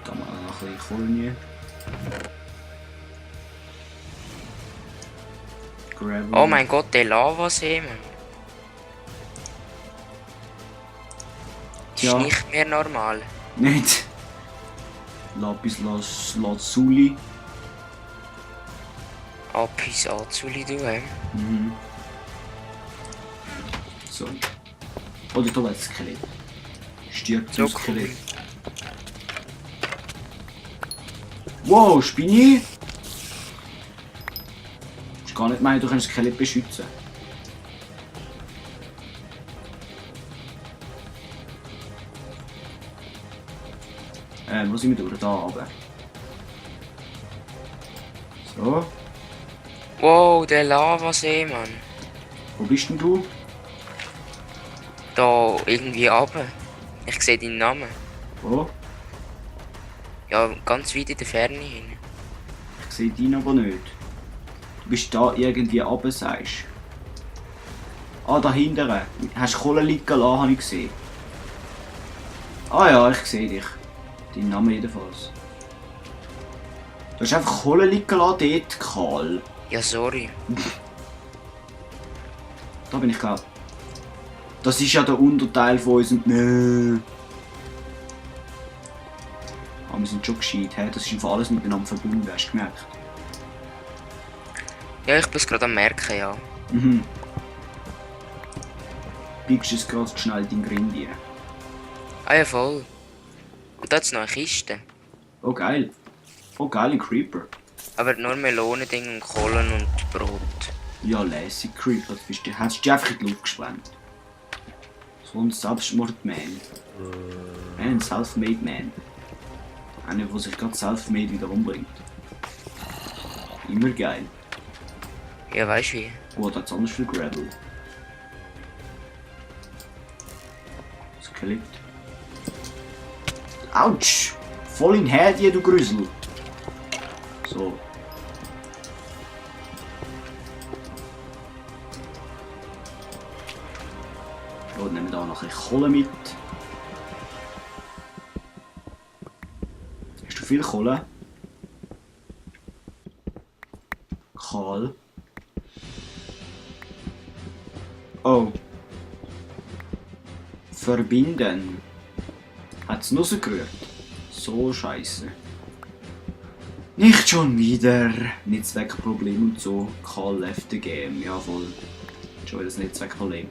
Da mal noch ein bisschen Kohle. Gravel. Oh mein Gott, der Lavasee, Mann. Tja. Ist nicht mehr normal. Nicht. Lapis Lazuli. Apis Azuli, du, Mhm. So. Oder da das Skelett. Stirbt So das cool. Skelett. Wow, Spinni! Ich gar nicht meinen, du kannst das Skelett beschützen. Wo sind wir durch? Da runter. So, Wow, der Lavasee, Mann. wo bist denn du? Da irgendwie runter. Ich sehe deinen Namen. Wo? Ja, ganz weit in der Ferne hin. Ich sehe dich aber nicht. Du bist da irgendwie runter, sagst du. Ah, da hinten. Hast du Kohle liegen lassen, habe ich gesehen. Ah ja, ich sehe dich. Dein Name jedenfalls. Du hast einfach Kohle liegen lassen, dort, Karl. Ja, sorry. Da bin ich glaube. Das ist ja der Unterteil von unserem. Nö. Ah, wir sind schon gescheit, hä? Das ist einfach alles miteinander verbunden, hast du gemerkt? Ja, ich bin es gerade am merken, ja. Mhm. Biegst es gerade schnell in den Grind rein. Ah ja, voll. Und da ist noch eine Kiste. Oh geil. Oh geil, ein Creeper. Aber nur Melonending und Kohlen und Brot. Ja, lässig Creeper. Hast du dich einfach in die Luft gesprengt. So ein Selbstmordman. Ein Self-Made Man. Einer, der sich gerade self-made wieder umbringt. Immer geil. Ja, weißt du wie? Oh, da hat's anders viel Gravel. Skelett. Autsch! Voll in Herde, du Grüssel! So. So, nehmen wir da noch ein bisschen Kohle mit. Hast du viel Kohle? Karl? Oh. Verbinden. Hat's rausgerührt? So scheiße. Nicht schon wieder. Netzwerkproblem und so. Karl left the game. Ja voll. Schon wieder das Netzwerkproblem.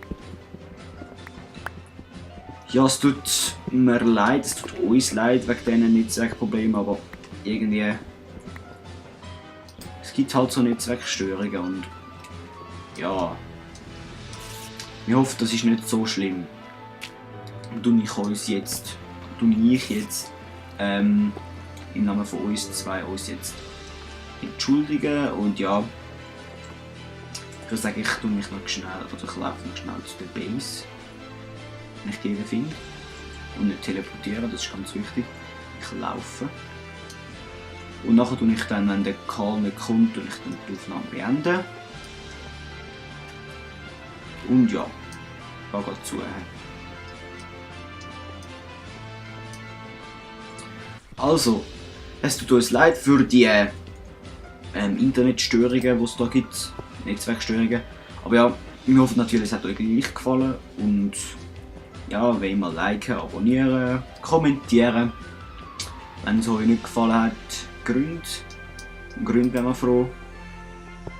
Ja, es tut mir leid, es tut uns leid wegen diesen Netzwerkproblemen, aber irgendwie. Es gibt halt so Netzwerkstörungen und. Ja. Ich hoffe, das ist nicht so schlimm. Und ich jetzt im Namen von uns zwei jetzt entschuldigen und ja, ich würde sagen, ich tue mich noch schnell, oder ich laufe noch schnell zu der Base, wenn ich die wieder finde und nicht teleportieren, das ist ganz wichtig. Ich laufe und nachher tue ich dann, wenn der Karl nicht kommt, tue ich dann die Aufnahme beenden und ja, ich gehe gerade zu. Also, es tut uns leid für die Internetstörungen, die es da gibt, Netzwerkstörungen. Aber ja, wir hoffen natürlich, es hat euch gleich gefallen. Und ja, wenn mal liken, abonnieren, kommentieren. Wenn es euch nicht gefallen hat, Gründe wären wir froh.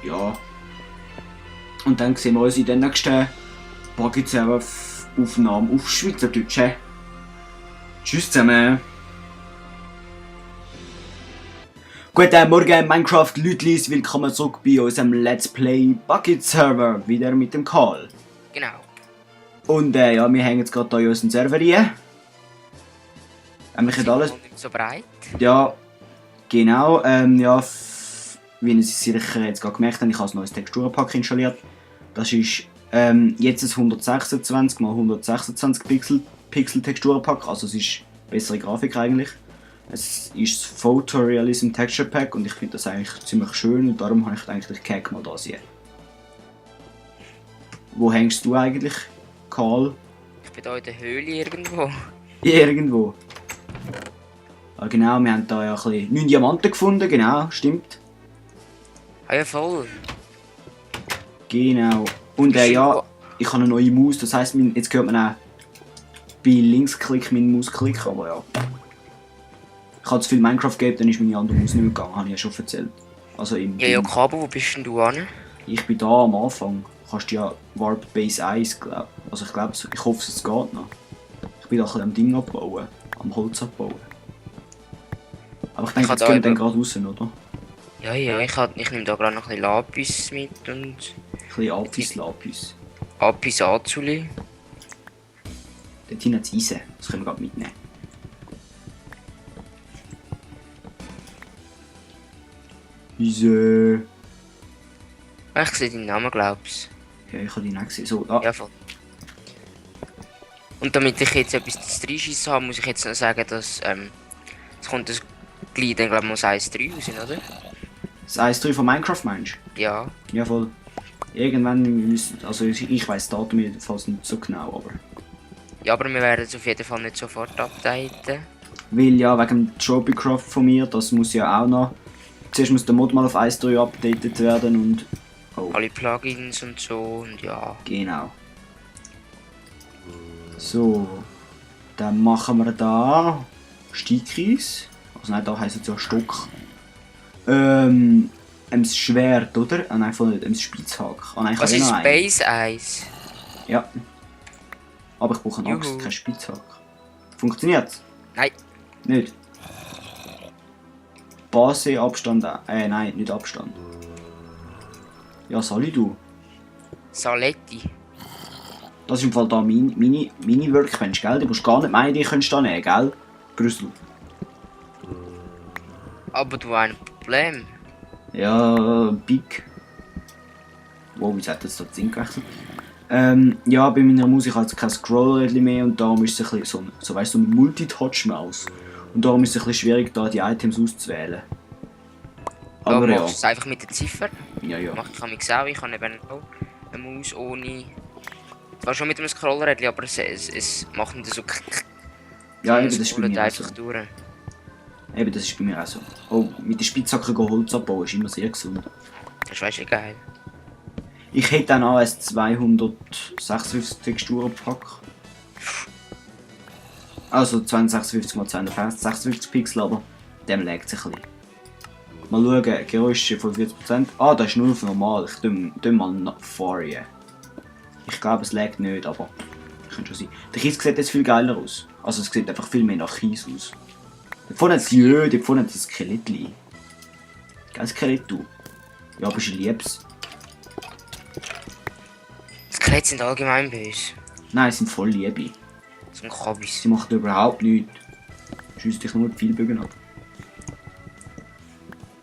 Ja. Und dann sehen wir uns in der nächsten Bucket-Server-Aufnahme auf Schweizerdeutsch. Tschüss zusammen! Guten Morgen Minecraft Lütlis, willkommen zurück bei unserem Let's Play Bucket Server, wieder mit dem Karl. Genau. Und ja, wir hängen jetzt gerade hier in unseren Server rein. Wir können alles... Und nicht so breit. Ja, genau, ja, wie ihr sicher jetzt gerade gemerkt habt, ich habe ein neues Texturenpack installiert. Das ist jetzt ein 126 x 126 Pixel Texturenpack, also es ist bessere Grafik eigentlich. Es ist das Photorealism Texture Pack und ich finde das eigentlich ziemlich schön und darum habe ich gedacht, ich kicke mal das hier. Wo hängst du eigentlich, Karl? Ich bin hier in der Höhle irgendwo. Irgendwo. Ah, genau, wir haben da ja ein bisschen 9 Diamanten gefunden, genau, stimmt. Ah ja, voll. Genau. Und ja, ich habe eine neue Maus, das heisst, jetzt hört man auch bei Linksklick meinen Mausklick, aber ja. Ich habe zu viel Minecraft gegeben, dann ist meine andere Maus nicht mehr gegangen, habe ich ja schon erzählt. Also im Ja, Cabo, wo bist denn du an? Ich bin da am Anfang. Kannst du ja Warp Base 1, glaube ich. Also ich hoffe, es geht noch. Ich bin da ein bisschen am Ding abbauen, am Holz abbauen. Aber ich denke, jetzt gehen wir dann gerade raus, oder? Ja, ich nehme da gerade noch ein bisschen Lapis mit und... Ein bisschen Apis-Lapis. Apis Azuli. Dort hinten das Eisen, das können wir gerade mitnehmen. Eisen. Ich sehe deinen Namen, glaubst Ja, ich habe die nicht gesehen. So, da. Ja, voll. Und damit ich jetzt etwas zu reinschiessen habe, muss ich jetzt noch sagen, dass es kommt das Glied dann glaube ich muss 1.3 raus, oder? Das 1.3 von Minecraft meinst du? Ja. Ja, voll. Irgendwann müssen, also ich weiss das Datum jedenfalls nicht so genau, aber... Ja, aber wir werden es auf jeden Fall nicht sofort updaten. Weil ja, wegen dem Tropycraft von mir, das muss ja auch noch... Zuerst muss der Mod mal auf 1.3 updated werden und... Oh. Alle Plugins und so und ja. Genau. So. Dann machen wir da... Steigkreis. Also nein, da heisst es ja Stock. Das Schwert, oder? Ah nein, voll nicht, das Spitzhack. Ah, nein, was ist Base Eis? Ja. Aber ich brauche eine Axt, kein Spitzhack. Funktioniert's? Nein. Nicht? Base, Abstand, nein, nicht Abstand. Ja, Salidu. Saletti. Das ist im Fall da meine Workbench, gell? Du musst gar nicht meinen, die könntest du da nehmen, gell? Grüssel. Aber du hast ein Problem. Ja, Big. Wow, wie hat das da Sinn gewechselt? Ja, bei meiner Musik hat es kein Scrollrädchen mehr und darum ist es ein bisschen so weißt du, so ein Multitouch-Maus. Und darum ist es ein bisschen schwierig, da die Items auszuwählen. Aber ja. Machst du es einfach mit der Ziffer? Ja, ja. Mach ich mich auch, ich habe eben auch eine Maus ohne... Zwar schon mit einem Scrollrädchen, aber es macht nicht so... Ja, eben, das ist bei mir einfach so. durch. Eben, das ist bei mir auch so. Oh, mit der Spitzhacke Holz abbauen ist immer sehr gesund. Das ist weißt du, geil. Ich hätte dann auch ein 256 Texturenpack. Also 256 x 256 Pixel, aber dem legt sich ein bisschen. Mal schauen, Geräusche von 40%. Ah, das ist nur auf normal. Ich tu mal nach Faria. Ich glaube, es legt nicht, aber könnte schon sein. Der Kies sieht jetzt viel geiler aus. Also es sieht einfach viel mehr nach Kies aus. Dort vorne hat es dort vorne hat es ein Skelettli. Geil Skelett, du. Ja, aber ich lieb's. Skelette sind allgemein böse. Nein, sie sind voll Liebe. So ein Kabis. Sie machen überhaupt nichts. Schießt dich nur die Pfeilbögen ab.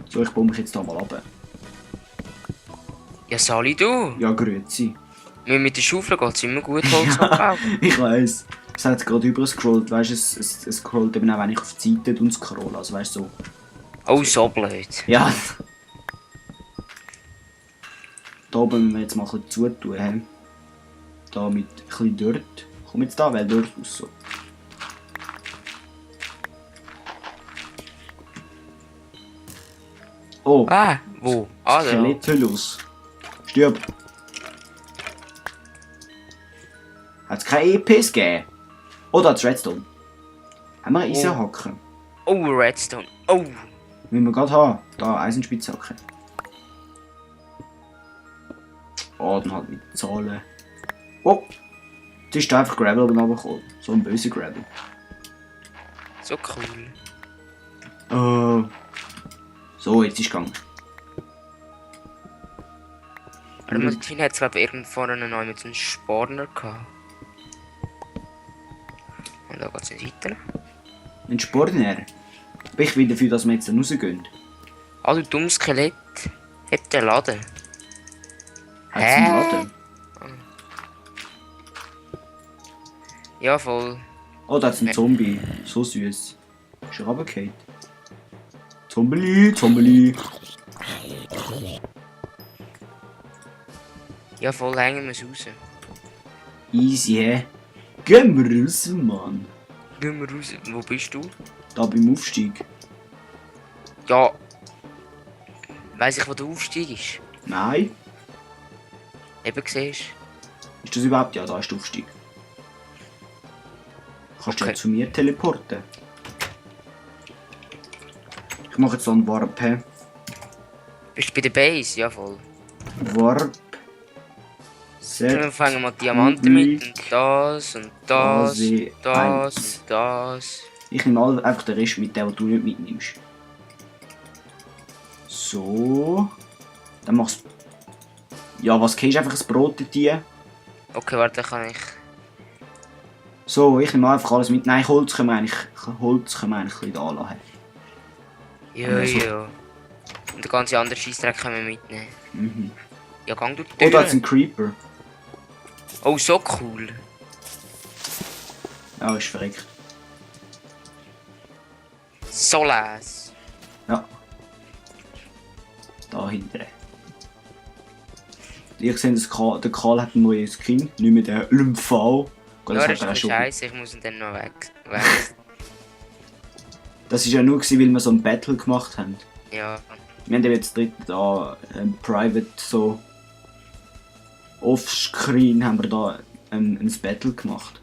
So, ich baue mich jetzt da mal ab. Ja, Sali, du! Ja, grüezi. Mit der Schaufel geht es immer gut, Holz abbauen. Ich weiss. Es hat gerade überscrollt, weißt du, es scrollt eben auch, wenn ich auf die Seite und scroll, also weißt du so. Oh, so blöd. Ja. Da oben müssen wir jetzt mal ein bisschen zutun, he? Da mit ein bisschen Dirt. Komm jetzt da, weil Dirt aus so. Oh. Ah, wo? Ah, da. Skeletthülle aus. Stirb. Hat es keine EPs gegeben? Oder hat es Redstone? Haben wir einen Eisenhacken? Oh, Redstone. Oh. Müssen wir gerade haben. Da, Eisenspitzhacke. Oh, dann halt mit Zahlen. Oh! Jetzt ist da einfach Gravel oben runtergekommen. So ein böser Gravel. So cool. So, jetzt ist es gegangen. Aber Martin hat es glaube ich irgendwo neu mit so einem Spawner gehabt. Und da geht es nicht weiter. Ein Spawner? Bin ich wieder dafür, dass wir jetzt dann rausgehen? Ah, du dummes Skelett. Hat den Laden. Hat es einen Laden? Ja, voll. Oh, da hat es einen Zombie. So süß. Ist er runtergefallen? Zombie! Ja, voll hängen wir es raus. Easy, hä? Gehen wir raus, Mann. Gehen wir raus. Wo bist du? Da beim Aufstieg. Ja. Weiss ich, wo der Aufstieg ist? Nein. Eben siehst Ist das überhaupt? Ja, da ist der Aufstieg. Kannst du ja Okay. zu mir teleporten. Ich mache jetzt so einen Warp. He. Bist du bei der Base? Ja, voll. Warp. Set. Dann fangen wir Diamanten mit. Public. Und das und das und das und das. Ich nehme einfach den Rest mit, den du nicht mitnimmst. So. Dann machst du. Ja, was kriegst du? Einfach ein Brot hier. Okay, warte, kann ich. So, ich nehme einfach alles mit. Nein, Holz können wir eigentlich ein bisschen da lassen. Ja, Also. ja. Und den ganzen anderen Scheissdreck können wir mitnehmen. Mhm. Ja, gang durch die Oh, da Tür. ist ein Creeper. Oh, so cool. Ja, ist verreckt. So les. Ja. Da hinten. Ich sehe, der Karl hat einen neuen Skin. Nicht mehr der LMV. Ja, das ist ein Scheiße, ich muss ihn dann noch weg. Das war ja nur, weil wir so ein Battle gemacht haben. Ja. Wir haben ja jetzt da Private so offscreen haben wir da ein Battle gemacht.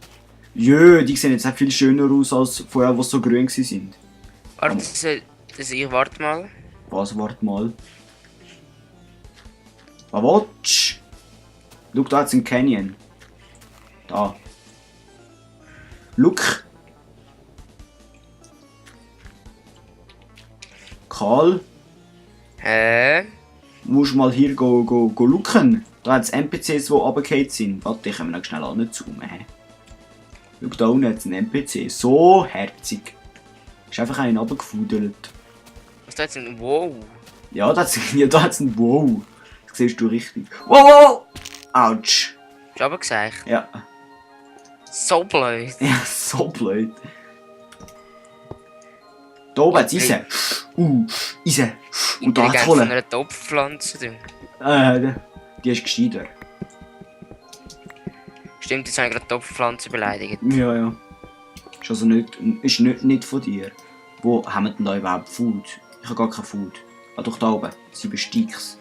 Jö, die sehen jetzt auch viel schöner aus als vorher, wo sie so grün waren. Warte, ich warte mal. Was, warte mal. Was willst du? Schau, da hat's einen Canyon. Da. Look. Karl, musst mal hier go looken. Da hat's NPCs, die runtergefallen sind. Warte, ich kann mir noch schnell anzoomen. Schau, da unten hat's einen NPC. So herzig. Ist einfach einen runtergefudelt. Was da jetzt ein. Wow. Ja, da hat's einen Wow. Das siehst du richtig. Wow! Autsch. Hast du aber gesagt? Ja. So blöd. Ja, so blöd. Da oben hat's Eisen. Eisen. Und da hat's Von Kohle. einer Topfpflanze. Du. Die ist gescheiter. Stimmt, jetzt habe ich gerade Topfpflanze beleidigt. Ja, ja. Ist also nicht von dir. Wo haben wir denn da überhaupt Food? Ich habe gar kein Food. Ah, doch da oben. 7 Sticks.